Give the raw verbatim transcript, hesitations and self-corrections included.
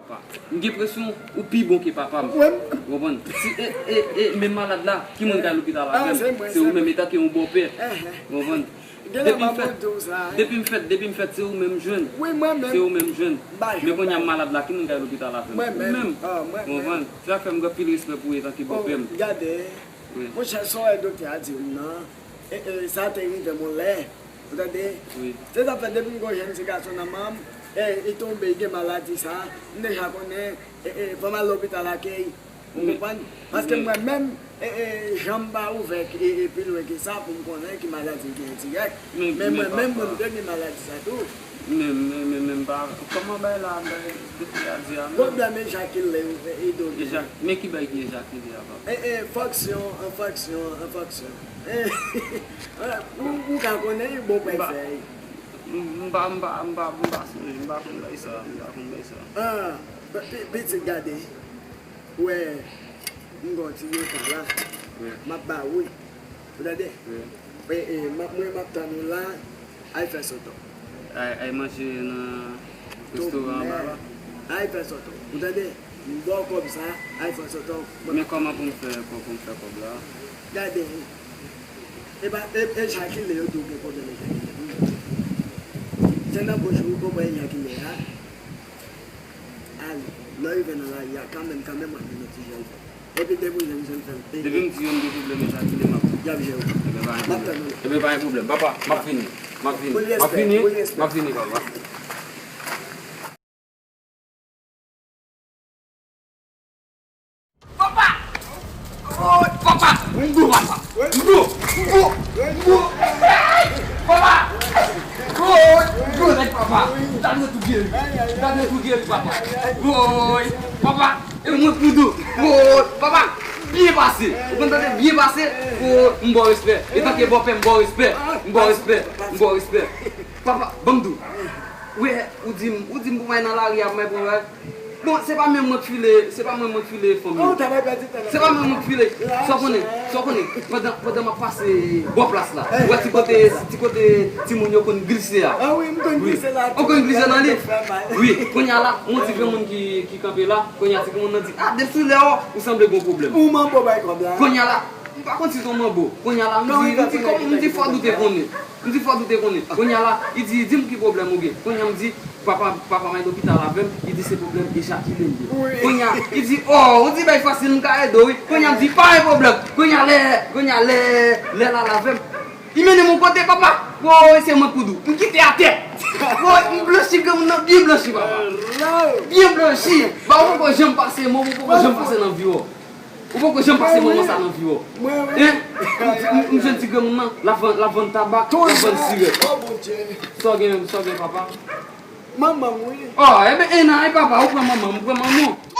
M gen enpresyon ou pi bon ke papa m. Ou konprann? Si, e, e, e, menm malad la, ki moun k al lopital avè m? Se ou menm, etanke yon bòpè. Ou konprann? Depi m fèt, depi m fèt, depi m fèt, se ou menm m jwenn. Se ou menm m jwenn. Men kounye a m malad la, ki moun k al lopital avè m? Ou menm. Ou konprann? Se sa k fè m gen anpil respè pou ou etanke bòpè m. Monchè, sa w wè doktè a di m nan, e, e, sa te rive m yon lè. Ou tande? Se sa fè depi m gon jèn ti gason nan men m, e, li tonbe, li gen maladi sa, m deja konnen, e, e, fò m al lopital akèy. Ou konprann? Paske mwen menm, e, e, jan m pa ouvè, e, e, pi lwen ke sa pou m konnen ki maladi m genyen dirèk. Men mwen menm, mwen m te gen maladi sa tou. Men, men, men, men, m pa, kòman bay la, bay, doktè a di a menm? Pwoblèm ejakile, e, e, doktè. Men ki bay ki ejakile a, papa? E, e, fonksyon, an fonksyon, an fonksyon. Ou, ou ka konnen, bon, bay fèy. M pa, m pa, m pa, m pa sonje, m pa konn bay sa, m pa konn bay sa. Ah, pi-, pitit, gade. Ou wè, m gon ti retard la. M ap ba ou. Ou tande? E, e, m ap, mwen, m ap tann ou la. Al fè soto. Al, al manje nan restoran anba la. Al fè soto. Ou tande? M ba w kòb sa, al fè soto. Men kòman pou m fè, pou, pou m fè kòb la? Gade, e pa, e, ejakile yo di w gen pwoblèm ejakile. Se nan bouch ou, ou pran ejakile a. Ale, lè w rive nan lari a, kanmenm, kanmenm, w ap jwenn yon ti jèl fè. Epi depi w jwenn jèl fè, e, depi m di yo m gen pwoblèm ejakile, m ap, y ap jere w. Ebyen, pa gen pwoblèm. Ebyen, pa gen pwoblèm. Papa, m ap vini. M ap vini. M ap vini. M ap vini, papa. Papa! Oh, papa! M gwo, papa! M gwo! M gwo! M gwo! Papa! Oh, m gwo nèg, papa! M ta dwe tou geri! M ta dwe tou geri, papa! Oh, papa! E mwen k pou dou! Oh, papa! Byen pase! Ou konn tande byen pase? Oh, m ba w respè! Etanke bòpè, m ba w respè! M ba w respè! M ba w respè! Papa, ban m di w. Ou wè, ou di m, ou di m pou m al nan lari a, pou m al pran bagay. Bon, se pa menm mwen k file, se pa mwen, mwen k file fanmi. Se pa menm mwen k file. Sa w konnen, sa w konnen, pandan, pandan m ap pase bò plas la, ou wè ti kote, ti kote timoun yo konn glise a. Ou konn glise nan li. Wi, kounye a la, yon ti granmoun ki, ki kanpe la, kounye a ti granmoun nan di, "Ah, depi sou lè w, ou sanble gon pwoblèm." Kounye a la, m pa konn si se yon manbo. Kounye a la, m di, m di, kòman, m di, fò doute konnen. M di, "Fò doute konnen." Kounye a la, li di, "Di m ki pwoblèm ou gen." Kounye a m di, "Papa, papa m al lopital avè m, li di se pwoblèm ejakile m gen." Kounye a, li di, "Oh, ou di bay fasil, m ka ede w, wi." Kounye a m di, "Pa gen pwoblèm." Kounye a lè, kounye a lè, lè l al avè m, li mennen m yon kote, papa. Woy, se mwen k pou di w. M kite atè. Woy, m blanchi granmoun nan, byen blanchi, papa. Byen blanchi. Ba, ou poko janm pase, mwen, ou poko janm pase nan vi w. Ou poko janm pase moman sa nan vi w. Hein? M, m, m jwenn ti granmoun nan, l ap vann, l ap vann tabak, l ap vann sirèt. Sa w gen, sa w gen, papa? Manman m, wi. Oh, ebyen, e nan, e papa, ou pran manman m, ou pran manman w.